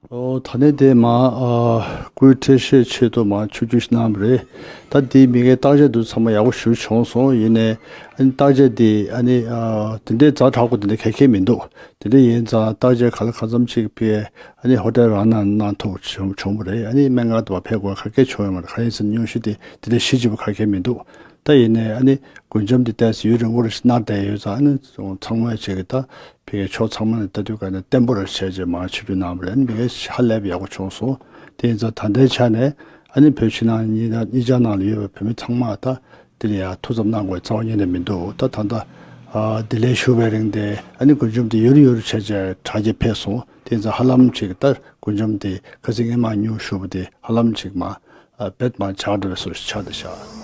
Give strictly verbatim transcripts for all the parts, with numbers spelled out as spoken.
ཨོ། ད་ནས་དེ་མ་ཨ་སྐུའི་འཕྲོད་བཞེས་ཆེད་དུ་མ་ཆིབས་བསྒྱུར་གནང་བ་རེད། ད་དེའི་མི་ངའི་བརྟག་དཔྱད་དུ་ཚང་མ་ཡག་པོ་ཞུ་བྱུང་སོང་། ཡིན་ནའི་ཨ་ནི་བརྟག་དཔྱད་དེ་ཨ་ནི་ཨ་དེ་འདྲའི་ཛ་དྲག་པོ་དེ་འདྲ་ག་གེ་མི་འདུག། དེ་འདྲ་ཡིན་ཙང་བརྟག་དཔྱད་ག་ལ་གང་འཚམ་ཅིག་ཕེ་ཨ་ནི་ཧོ་ཊེལ་རང་ནང་གནང་ཐུབ་བྱུང་བྱུང་བ་རེད། ཨ་ནི་སྨན་ཁང་དུ་བ་ཕེབས་དགོས་ག་གེ་བྱུང་ཡོད་མ་རེད། གང་ཡིན་ཟེར་ན་སྙུང་གཞི་དེ་དེ་འདྲ་ཞི་བྱེད་པ་ག་གེ་མི་འདུག། ད་ཡིན་ནའི་ཨ་ནི་མགུལ་ཆམ་འདི་ཏོག་ཙམ་ཡུན་རིང་པོ་རེ་ཞིག་མནར་བསྡད་ཡོད་ཙང་། ཨ་ནི་ཚང་མས་བྱས་ཀྱི་ད་ཕ་གིའི་ཕྱོགས་ཚང་མ་ནས་ལྟ་དུས་ག་ནས་བརྟན་པོ་རེ་བྱས་རྗེས་མར་ཆིབས་བསྒྱུར་གནང་བ་རེད། ཨ་ནི་མི་ངའི་ཧ་ལས་པ་ཡག་པོ་བྱུང་སོང་། དེ་ཡིན་ཙང་ད་ལྟའི་ཆ་ནས་ཨ་ནི་བོད་ཕྱི་ནང་གཉིས་ན་གཉིས་ཆ་ནང་ལ་ཡོད་པའི་བོད་མི་ཚང་མ་ད་དེ་ལ་ཡང་ཐུགས་འཚབ་གནང་དགོས་རྩ་བ་ཉིད་ནས་མི་འདུག། ད་ད་ལྟ་ཨ་བདེ་ལེགས་ཞུ་བའི་རིང་དེ་ཨ་ནི་མགུལ་ཆམ་དེ་ཡུར་ཡུར་བྱས་རྗེས་དྲག་སྐྱེད་ཕེབས་སོང་། དེ་ཡིན་ཙང་ཧ་ལམ་ཅིག་ད་མགུལ་ཆམ་དེ་ཁ་སང་སྔོན་མ་སྙུང་ཞུས་པ་དེ་ཧ་ལམ་ཅིག་མ། ཨ་བེད་མ་ཆགས་འགྲོ་བའི་བཟོ་ཞིག་ཆགས་བསྡད་ཤག།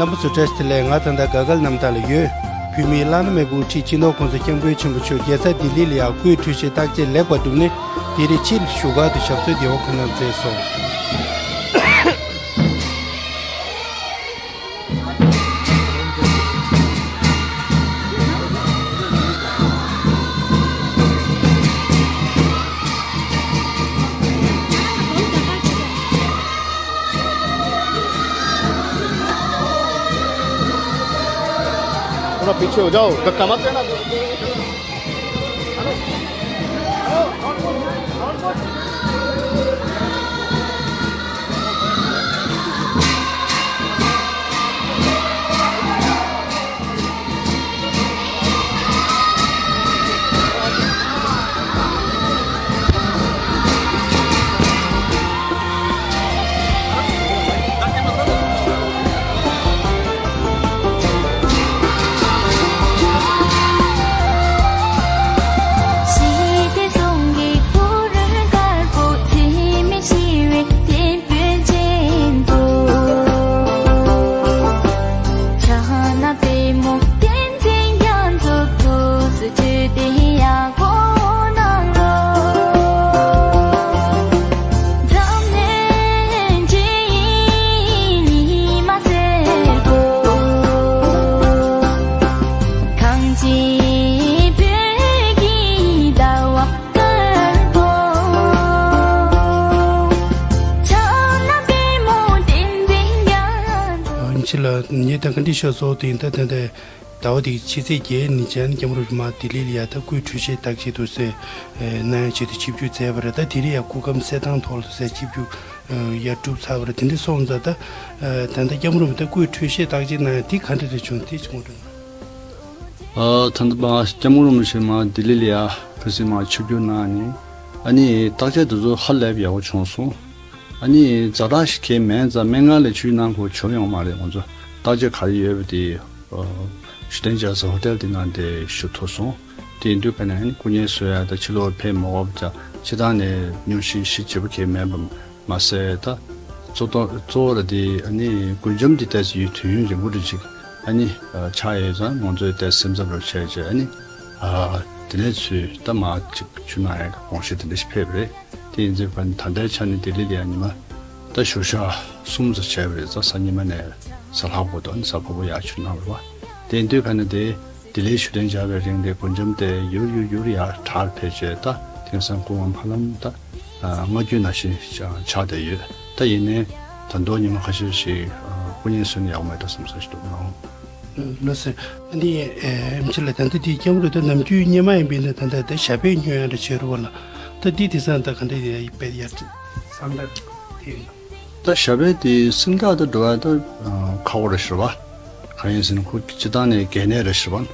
རྣམ་པ་ཚོ་བཀྲ་ཤིས་བདེ་ལེགས། ང་ད་ལྟ་ག་གལ་གནམ་ཐང་ལ་ཡོད། བོད་མིའི་བླ་ན་མེད་པའི་དབུ་ཁྲིད་སྤྱི་ནོར་༸གོང་ས་༸སྐྱབས་མགོན་ཆེན་པོ་མཆོག་རྒྱལ་ས་ལྡི་ལི་ལ་ཡང་སྐུའི་འཕྲོད་བཞེས་བརྟག་དཔྱད་ལེགས་པར་གྲུབ་ནས། དེ་རིང་ཕྱིར་བཞུགས་སྒར་དུ་ཞབས་སོར་བདེ་བར་འཁོད་གནང་མཛད་སོང་། थोड़ा पीछे हो जाओ, धक्का मत देना। ཕྱི་ལ་ཉེ་དང་ག་འདྲི་ཤོག་སོགས་དེ་ཡིན་ད་དེ་འདྲ། ཟླ་བ་འདིའི་ཕྱི་ཚེས་བརྒྱད་ཉིན་ཅན་སྐྱབས་མགོན་རིན་པོ་ཆེ་མར་ལྡི་ལི་ལ་ཡ་ད་སྐུའི་འཕྲོད་བཞེས་བརྟག་དཔྱད་དུ་སེ་གནང་ཡ་ཆེད་དུ་ཆིབས་བསྒྱུར་མཛད་པ་རེད། ད་དེ་རིང་ཡ་སྐུ་ཁམས་གསལ་ཐང་ཐོག་ལ་སེ་ཆིབས་བསྒྱུར་ཡ་གྲུབ་ཚར་བ་རེད། དེ་འདྲ་སོང་ཙང་ད་ད་ལྟ་སྐྱབས་མགོན་རིན་པོ་ཆེ་ད་སྐུའི་འཕྲོད་བཞེས་བརྟག་དཔྱད་གནང་ཡ་དེ་ག་འདྲ་རེད་བྱུང་། དེ་ཆུང་ངུ་འདྲ། ཨ་ད་ལྟ་མ་སྐྱབས་མགོན་རིན་པོ་ཆེ་མར་ལྡི་ལི་ལ་ཡ་ཁ་སང་མར་ཆིབས་བསྒྱུར་གནང་ནས་ཨ་ནི་བརྟག་དཔྱད་དེ་ཚོ་ཧ་ལས་པ་ཡག་པོ་བྱུང་སོང་། ཨ་ནི་ཛ་དྲག་ཞིག་གང་མེད་ཙང་སྨན་ཁང་ལ་ཆིབས་བསྒྱུར་གནང་དགོས་བྱུང་ཡོད་མ་རེད། ང་ཚོ་བརྟག་དཔྱད་ག་རེ་ཡོད་པ་དེ་ཨ་ཞུ་གཏན་འཇགས་སུ་ཧོ་ཊེལ་དེ་ནང་དེ་བཞུགས་ཐུབ་སོང་། དེ་ཡིན་དུས་ག་ནས་ཨ་ནི་སྐུ་ངལ་གསོ་ཡ་དང་ཕྱི་ལོགས་ཕེབས་མ་དགོས་པ་ཙང་སྤྱིར་བཏང་ནས་སྙུང་གཞི་ཞི་བྱེད་པོ་གང་མེད་པ་མ་ཟད། ད་གཙོ་གཙོ་བོ་ལ་དེ་ཨ་ནི་མགུལ་ཆམ་དེ་ཏོག་ཙམ་ཡུན་དུས་ཡུན་རིང་པོ་རེ་ཅིག་ཨ་ནི་ཆགས་ཡོད་ཙང་ང་ཚོས་དེ་སེམས་འཚབ་རེ་བྱས་རྗེས་ཨ་ནི་ཨ་དེ་ནས་ཚུར་ད་མར་ཅིག་ཆིབས་གནང་ཡ་དགོངས་བཞེས་དེ་འདྲ་ཞིག་ཕེབས་པ་རེད། དེ་ཡིན་ཙང་ད་ལྟའི་ཆ་ནས་ལྡི་ལི་ལ་ཡ་ཉི་མ་ད་བཞུགས་ཞག་གསུམ་ཙམ་བྱས་པ་རེད། གཟའ་ཉི་མ་ནས་གཟའ་ལྷག་པ་དང་གཟའ་ཕུར་བུ་ཡར་ཆིབས་གནང་བ་རེད་པ། དེ་ཡིན་དུས་ག་ནས་དེ་ལྡི་ལིར་བཞུགས་གདན་འཇགས་པའི་རིང་དེ་མགུལ་ཆམ་དེ་ཡུར་ཡུར་ཡུར་ཡར་དྲག་ཕེབས་བྱས། ད་དེང་སང་སྐུ་ཁམས་ཧ་ལམ་ད་ཨ་སྔ་འགྱུར་ནང་བཞིན་ཆགས་བསྡད་ཡོད། ད་ཡིན་ནའི་ད་དུང་ཉི་མ་ཁ་ཤས་ཤིག་ཨ་སྐུ་ངལ་གསོ་ན་ཡག་པོ་མེད་འགྲོ་བསམ་ས་ཞིག་འདུག་ལགས། ལགས་སོ། ཨ་ནི་ཨེ་ཕྱི་ལ་ད་ལྟ་དེ་སྐྱབས་མགོན་རིན་པོ་ཆེ་ནམ་རྒྱུན་སྔོན་མ་ཡིན་པས་ན་ད་ལྟ་དེ་ཞབས་པད་སྙོན་ཡ་འདྲ་བྱེད་རུ་བ་ལ། ད་དེ་དེང་སང་ད་ག་འདྲ་ཡ་ཡིན་པས་ཡ་བསམ་འདྲ་དེ་ཡིན། ད་ཞབས་པད་དེ་སིང་དྲག་ཏུ་འགྲོ་བ་ད་ཁག་པོ་རེད་ཤག་པ། གང་ཡིན་ཟེར་ན་ཁོ་སྤྱིར་བཏང་ནས་གལ་གནད་རེད་ཤག་པ།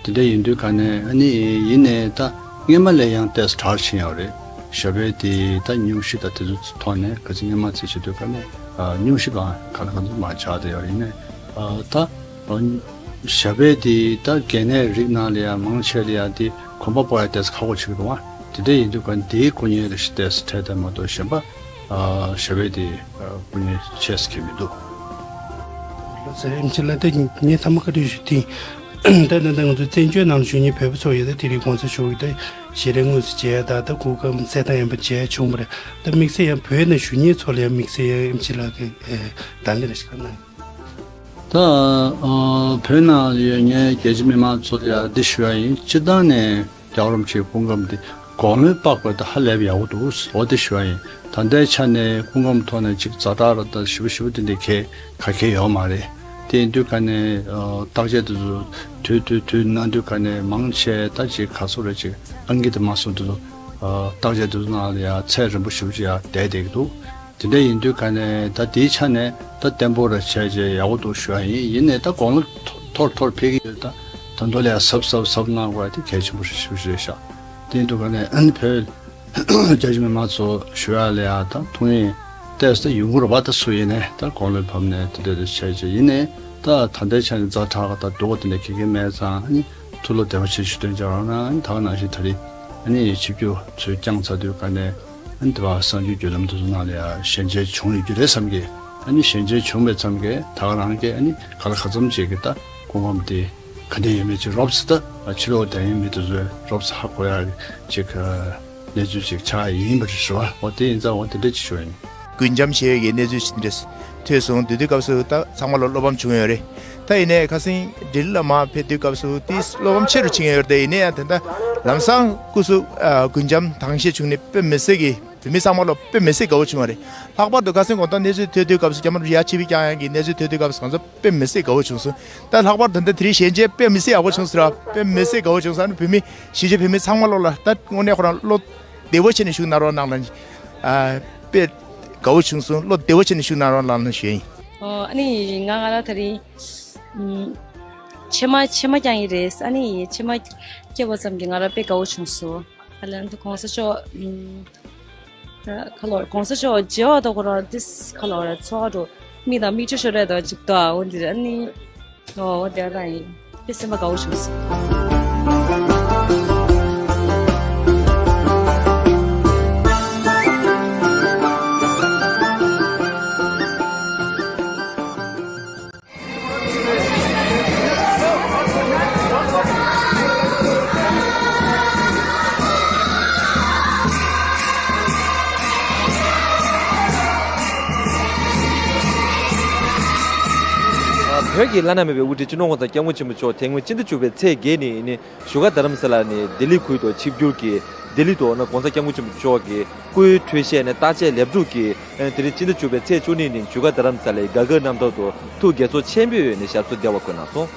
དེ་འདྲ་ཡིན་དུས་ག་ནས་ཨ་ནི་ཡིན་ནའི་ད་སྔོན་མ་ལས་ཡང་ཏོག་ཙམ་དྲག་ཕྱིན་ཡོད་རེད། ཞབས་པད་དེ་ད་སྙུང་གཞི་དང་དེ་ཚོ་ཐོག་ནས་ག་ཚོད་སྔོན་མ་ཚེ་ཞིག་དུས་ག་ནས་སྙུང་གཞི་གང་ག་ལ་གང་འཚམ་མ་ཆགས་བསྡད་ཡོད་ཡིན་ནས། ད་ཞབས་པད་དེ་ད་གལ་གནད་རིགས་ནང་ལ་ཡང་མང་ཆེ་ལ་ཡང་དེ་གོམ་པ་སྤོ་ཡ་ཏོག་ཙམ་ཁག་པོ་ཆགས་ཀྱི་འདུག་བ། དེ་འདྲ་ཡིན་དུས་ག་དེའི་སྐུ་ངལ་རེ་ཞིག་ཏོག་ཙམ་འཕྲད་དེ་མ་གཏོགས་གཞན་པ་ཞབས་པད་དེ་སྐུ་ངལ་ཆེ་ཙམ་གང་མི་འདུག་ལོ་ཙཱ་ཨེམ་ཆི་ལགས་དེ་ངས་ཐ་མ་བཀའ་འདྲི་ཞུ་དེ། ད་ད་ད་ང་ཚོ་བཙན་བྱོལ་ནང་བཞུགས་མཁན་བོད་པ་ཚོ་ཡོད་ད་དེ་རིང་གོང་ས་མཆོག་གིས་ད་ཞལ་རས་དངོས་སུ་མཇལ་ད་ད་སྐུ་ཁམས་གསལ་ཐང་ཡན་པ་མཇལ་བྱུང་བ་རེད། ད་དམིགས་བསལ་ཡང་བོད་ནང་བཞུགས་མཁན་ཚོ་ལ་ཡང་དམིགས་བསལ་ཡང་ཨེམ་ཆི་ལགས་ཀྱིས་བརྡ་ལན་རེ་ཞིག་གནང་། ད་བོད་ནང་ཡོད་མཁན་རྒྱལ་སྤྱི་མི་མང་ཚོ་ལ་ཡང་འདི་ཞུ་ཡ་ཡིན། སྤྱིར་བཏང་ནས། རྒྱལ་བ་རིན་པོ་ཆེའི་སྐུ་ཁམས་འདི་དགུང་ལོའི་པགས་པ་དང་ཧ་ལས་པ་ཡག་པོ་འདུག་འོ་དེ་ཞུ་བ་ཡིན། ད་ལྟའི་ཆ་ནས་སྐུ་ཁམས་ཐོག་ནས་ཅིག་ཛ་དྲག་ར་ད་ཞེ་པོ་ཞེ་པོ་དེ་འདྲའི་གལ་ག་གེ་ཡོད་མ་རེད། དེ་ཡིན་དུས་ག་ནས་བརྟག་དཔྱད་དེ་ཚོ་དུས་དུས་དུས་གནང་དུས་ག་ནས་མང་ཆེ་ད་ཅིག་ག་ཚོད་རེ་ཅིག་ཨང་ཀི་དེ་མ་སོང་དེ་ཚོ་བརྟག་དཔྱད་དེ་ཚོ་ནང་ལ་ཡང་ཚད་རིང་པོ་ཞེ་པོ་ཅིག་ཡང་བསྡད་བསྡད་ཀྱི་འདུག་དེ་འདྲ་ཡིན་དུས་ག་ནས་ད་དེའི་ཆ་ནས་ད་བརྟན་པོ་ར་བྱས་རྗེས་ཡག་པོ་འདུག་ཞུ་ཡ་ཡིན། ཡིན་ནའི་ད་དགུང་ལོ་མཐོ་མཐོར་མཐོར་ཕེབས་ཀྱི་ཡོད། ད་ད་མདོ་ལ་ཡ་གཟབ་གཟབ་གཟབ་གནང་དགོས་ཡ་དེ་གལ་ཆེན་པོ་ཞིག་ཞིག་རེད་ཤག་དེ་ཡིན་དུས་ག་ནས་ཨ་ནི་བོད་རྒྱ་ཆེ་མི་མང་ཚོ་ཞུ་ཡ་ལ་ཡ་ད་ཐུགས་ཡིན་ཏོག་ཙམ་ད་ཡོང་གི་རེད་པ། ད་སུ་ཡིན་ནའི་ད་དགུང་ལོ་བབས་ནས་དེ་འདྲ་དེ་བྱས་རྗེས་ཡིན་ནའི་ད་ད་ལྟའི་ཆ་ནས་ཛ་དྲག་ག་ད་སྡུག་པ་དེ་འདྲ་ག་གེ་མེད་ཙང་ཨ་ནི་ཐུགས་བློ་བདེ་བོ་བྱེད་ཞུ་དོན་བྱ་རོགས་གནང་། ཨ་ནི་ད་ག་ནང་བཞིན་ད་རེས་ཨ་ནི་ཆིབས་བསྒྱུར་ཚོས་བསྐྱངས་ཚར་དུས་ག་ནས། ཨ་ནི་དེ་བ་གསར་འགྱུར་བརྒྱུད་ལམ་དེ་ཚོ་ནང་ལ་ཡང་ཞལ་མཇལ་བྱུང་ཡོད་རྒྱུ་རེད་བསམ་གི། ཨ་ནི་ཞལ་མཇལ་བྱུང་བའི་མཚམས་ཀྱི་ད་ག་རང་གི་ཨ་ནི་ག་ལ་ག་ཙམ་ཅིག་གི་ད་སྐུ་ཁམས་དེ་ག་འདྲ་ཡོད་མེད་ཅིག་རོབ་ཙམ་ད་ཕྱི་ལོགས་བསྡད་མཁན་མི་དེ་ཚོས་རོབ་ཙམ་ཧ་གོ་ཡག་གི་ཅིག་གནས་ཚུལ་ཅིག་ཆགས་ཡིན་པ་རེད་ཟེར་བ། འོ་དེ་ཡིན་ཙང་འོ་དེ་འདྲ་ཅིག་ཞུ་ཡིན། རྒུན་འབྱམས་བྱས་ཡོད་ཀྱི་གནས་ཚུལ་ཅིག་འདྲ་ཐོས་སོང་། དེ་དུས་སྐབས་སུ་ད་ཚང་མ་ལ་བློ་ཕམ་བྱུང་ཡོད་རེད། ད་ཡིན་ནའི་ཁ་སང་ལྡི་ལི་ལ་མར་ཕེབས་དུས་སྐབས་སུ་དེ་བློ་ཕམ་ཆེ་རུ་ཕྱིན་ཡོད་རེད། ད་ཡིན་ནའི་ཡང་དེ་འདྲ་ལམ་སང་སྐུ་གཟུགས་ཨ་རྒུན་འབྱམས་དྭངས་ཤེད་བྱུང་ནས་དཔེ་མི་སྲིད་ཀྱི་བོད་མི་ཚང་མ་ལ་དཔེ་མི་སྲིད་དགའ་བོ་བྱུང་བ་རེད། ལྷག་པར་དུ་ཁ་སང་དགོང་དག་གནས་ཚུལ་ཐོས་དུས་སྐབས་སུ་རྒྱ་དམར་ཡ་ཆིབས་བསྒྱུར་བསྐྱངས་ཡག་གི་གནས་ཚུལ་ཐོས་དུས་སྐབས་སུ་ང་ཚོ་དཔེ་མི་སྲིད་དགའ་བོ་བྱུང་སོང་། ད་ལྷག་པར་དུ་ད་དེ་རིང་ཞལ་མཇལ་དཔེ་མི་སྲིད་ཡག་པོ་བྱུང་སོང་ར། དཔེ་མི་སྲིད་དགའ་བོ་བྱུང་སོང་། ཨ་ནི་བོད་མི་གཞིས་བྱེས་བོད་མི་ཚང་མ་ལོག་ལ་ད་དངོས་གནས་ཁོ་རང་བློ་བདེ་བོ་བྱས་ནས་བཞུགས་གནང་རོགས་གནང་ལ། ཨ་དཔེ་དགའ་བོ་བྱུང་སོང་། བློ་བདེ་བོ་བྱས་ནས་བཞུགས་གནང་རོགས་གནང་ལ་ཞུ་ཡིན། ཨོ་ཨ་ནི་ང་ང་རང་ད་རིང་ཨམ་ཕྱེ་མ་ཕྱེ་མ་བསྐྱངས་ཡིན་རེད། ཨ་ནི་ཕྱེ་མ་སྐྱེས་པ་ཙམ་གྱིས་ང་རང་དཔེ་དགའ་བོ་བྱུང་སོང་། ཨ་ལན་དུ་གོང་ས་མཆོག་ཨམ་ད་ཁ་ལོ་གོང་ས་མཆོག་མཇལ་བ་དང་ཁོ་རང་ཏིས་ཁ་ལོ་ར་ཚོགས་འགྲོ་མིག་དང་མིག་ཆུ་ཤོར་རེད་དོ་ཅིག་ཏོ། འོ་འདི་ར་ནི་ཨོ་འོ་དེ་ར་ཡིན། དཔེ་སེམས་པ་དགའ་བོ་བྱུང་སོང་། བོད་ཀྱི་བླ་ན་མེད་པའི་དབུ་ཁྲིད་སྤྱི་ནོར་༸གོང་ས་༸སྐྱབས་མགོན་ཆེན་པོ་མཆོག་དེ་སྔོན་སྤྱི་ཟླ་བཅུ་པའི་ཚེས་བརྒྱད་ནས་ནི་བཞུགས་སྒར་རྡ་རམ་ས་ལ་ནས་ལྡི་ལི་ཁུལ་དུ་ཆིབས་བསྒྱུར་གྱིས་ལྡི་ལི་དུ་ནི་༸གོང་ས་༸སྐྱབས་མགོན་ཆེན་པོ་མཆོག་གི་སྐུའི་འཕྲོད་བཞེས་ནས་བརྟག་དཔྱད་ལེགས་གྲུབ་ཀྱིས། དེ་རིང་སྤྱི་ཟླ་བཅུ་པའི་ཚེས་བཅུ་གཉིས་ཉིན་བཞུགས་སྒར་རྡ་རམ་ས་ལའི་གྷ་གྷལ་གནམ་ཐང་དུ་ཐུགས་དགྱེས་ཚོར་ཆེན་པོའི་ངང་ནས་ཞབས་སོར་བདེ་བར་འཁོད་གནང་སོང་།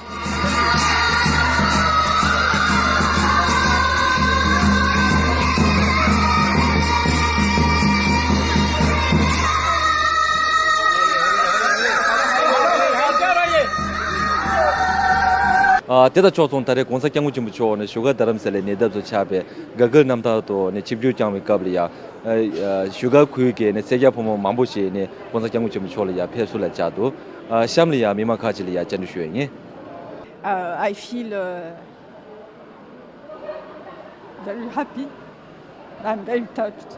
ཨ་དེ་དང་ཕྱོགས་མཚུངས་ད་རེས་༸གོང་ས་༸སྐྱབས་མགོན་ཆེན་པོ་མཆོག་ནས་བཞུགས་སྒར་རྡ་རམ་ས་ལའི་ཉེ་འདབས་སུ་ཆགས་པའི་གྷ་གྷལ་གནམ་ཐང་དུ་ནས་ཆིབས་བསྒྱུར་བསྐྱངས་པའི་སྐབས་ལ་ཡང་། ཨ་བཞུགས་སྒར་ཁུལ་གྱི་ནས་སེར་སྐྱ་ཕོ་མོ་མང་པོ་ཞིག་ནས་༸གོང་ས་༸སྐྱབས་མགོན་ཆེན་པོ་མཆོག་ལ་ཡང་ཕེབས་བསུ་ལ་བཅར་འདུག་ཨ་གཤམ་ལ་ཡང་མི་མང་ཁག་ཅིག་ལ་ཡང་བཅར་འདྲི་ཞུ་ཡ་ཡིན། Uh, I feel uh, very happy. I'm very touched.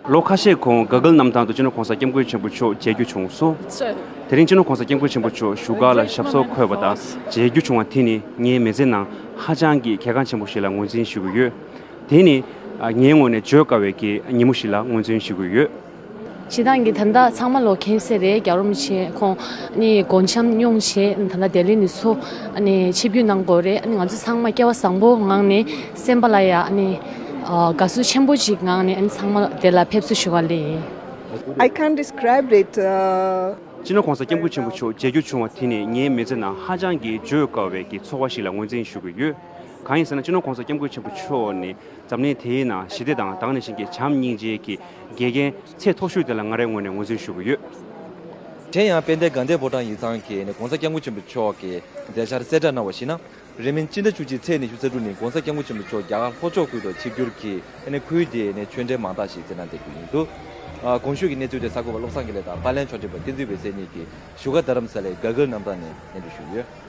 ལོ་ཁ་ཤས་གོང་གྷ་གྷལ་གནམ་ཐང་དུ་སྤྱི་ནོར་༸གོང་ས་༸སྐྱབས་མགོན་ཆེན་པོ་མཆོག་མཇལ་རྒྱུ་བྱུང་སོང་། དེ་རིང་སྤྱི་ནོར་༸གོང་ས་༸སྐྱབས་མགོན་ཆེན་པོ་མཆོག་བཞུགས་སྒར་ལ་ཞབས་སོར་འཁོད་པ་དང་མཇལ་རྒྱུ་བྱུང་བ་དེ་ནི་ངའི་མི་ཚེ་ནང་ཧ་ཅང་གི་གལ་འགངས་ཆེན་པོ་ཞིག་ལ་ངོས་འཛིན་ཞུ་གི་ཡོད། དེ་ནི་ངའི་ངོས་ནས་བརྗོད་དཀའ་བའི་གི་ཉིན་མོ་ཞིག་ལ་ངོས་འཛིན་ཞུ་གི་ཡོད། སྤྱིར་བཏང་གི་ད་ལྟ་ཚང་མ་ལོ་མཁྱེན་གསལ་རེད། རྒྱལ་བ་རིན་པོ་ཆེ་ཁོང་ནི་དགུང་འཆམ་མྱོང་བྱས་ད་ལྟ་ལྡི་ལི་ནས་ཚུར་ནི་ཆིབས་བསྒྱུར་གནང་དགོས་རེད། ང་ཚོ་ཚང་མ་སྐལ་བ་བཟང་པོ་ངང་ནས་སེམས་པ་ལ་ཡ་ནི་དགའ་བསུ་ཆེན་པོ་ཅིག་ངང་ནས་ཚང་མ་དེ་ལ་ཕེབས་བསུ་ཞུ་བ་ལས་ཡིན། I can't describe it. Uh, སྤྱི་ནོར་༸གོང་ས་༸སྐྱབས་མགོན་ཆེན་པོ་མཆོག་མཇལ་རྒྱུ་བྱུང་བ་དེ་ནི་ངའི་མི་ཚེ་ནང་ཧ་ཅང་གི་བརྗོད་དཀའ་བའི་གི་ཚོར་བ་ཞིག་ལ་ངོས་འཛིན་ཞུ་གི་ཡོད། གང་ཡིན་ཟེར་ན་སྤྱི་ནོར་༸གོང་ས་༸སྐྱབས་མགོན་ཆེན་པོ་མཆོག་ནི་འཛམ་གླིང་དེའི་ནང་ཞི་བདེ་དང་ད་ག་ནང་བཞིན་གྱི་བྱམས་སྙིང་རྗེ་གི་དགེ་རྒན་ཚད་མཐོ་ཤོས་དེ་ལ་ང་རའི་ངོས་ནས་ངོས་འཛིན་ཞུ་གི་ཡོད། དེ་ཡང་དཔལ་ལྡན་དགའ་ལྡན་ཕོ་བྲང་ཡིག་ཚང་གིས་ནི་༸གོང་ས་༸སྐྱབས་མགོན་ཆེན་པོ་མཆོག་གི་མཛད་འཆར་གསལ་བསྒྲགས་གནང་བར་གཞིགས་ན། རེས་མིན་སྤྱི་ཟླ་བཅུ་གཅིག་ཚེས་ཉི་ཤུ་རྩ་དྲུག་ཉིན་༧གོང་ས་༧སྐྱབས་མགོན་ཆེན་པོ་མཆོག་རྒྱ་གར་ལྷོ་ཕྱོགས་ཁུལ་དུ་ཆིབས་བསྒྱུར་གྱིས་ཨ་ནི་ཁུལ་དེའི་ཨ་ནི་ཆོས་འབྲེལ་མང་དག་ཞིག་བསྩལ་གནང་མཛད་རྒྱུ་ཡིན་འདུག་ཨ་གོང་ཞུས་ཀྱི་གནས་ཚུལ་དེ་གསར་འགོད་པ་བློ་བཟང་དགེ་ལེགས་དང་པར་ལེན་ཕྱོགས་སྒྲིག་པ་བསྟན་འཛིན་འོད་ཟེར་གཉིས་ཀྱིས་བཞུགས་སྒར་རྡ་རམ་ས་ལའི་Google་གནམ་ཐང་ནས་སྙན་སྒྲོན་ཞུས་ཡོད།